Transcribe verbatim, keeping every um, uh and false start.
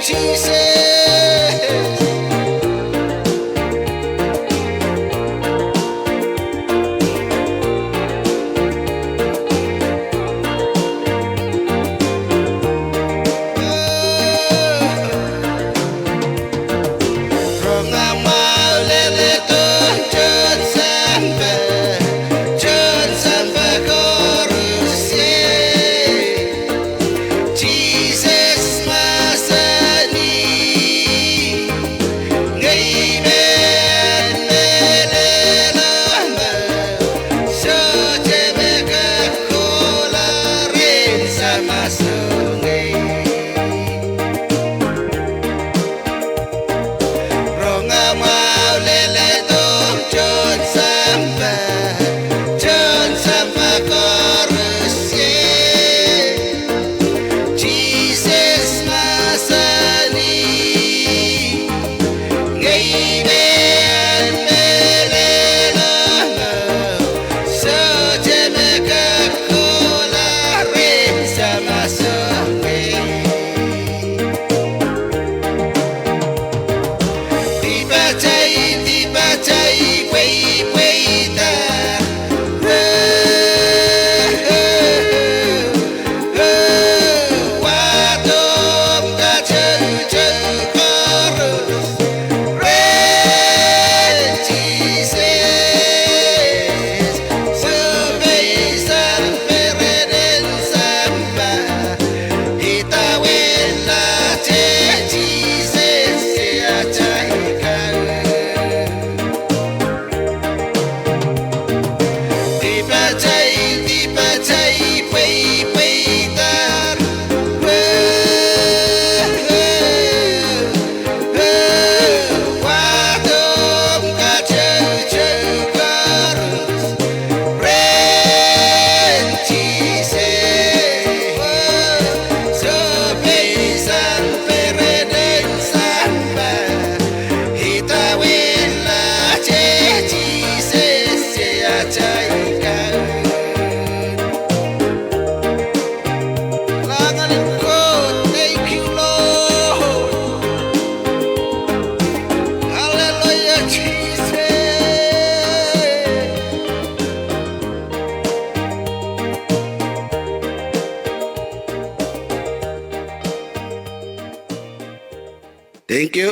Sises. Rong mwahu leledo tohn sampah, tohn sampah koaros iei. Sises mahsanih, ngehi me mehlelo me sohte me kak kohla rehn Samasongei. Rong mwahu leledo tohn sampah, tohn sampah koaros iei. Sises mahsanih, ngehi me mehlelo me sohte me kak kohla rehn Samasongei. Dipatail, dipatail pweipweida. Wahdo katoutou koaros rehn Sises. Sohpeisang perenen sampah, idawehn lahte Sises atail Kaun. Dipatail, dipatail pweipweida. Wahdo katoutou koaros rehn Sises. Sohpeisang perenen sampah, idawehn lahte Sises atail Kaun. Langanin Koht, thank you, Lord. Hallelujah, Sises. Thank you.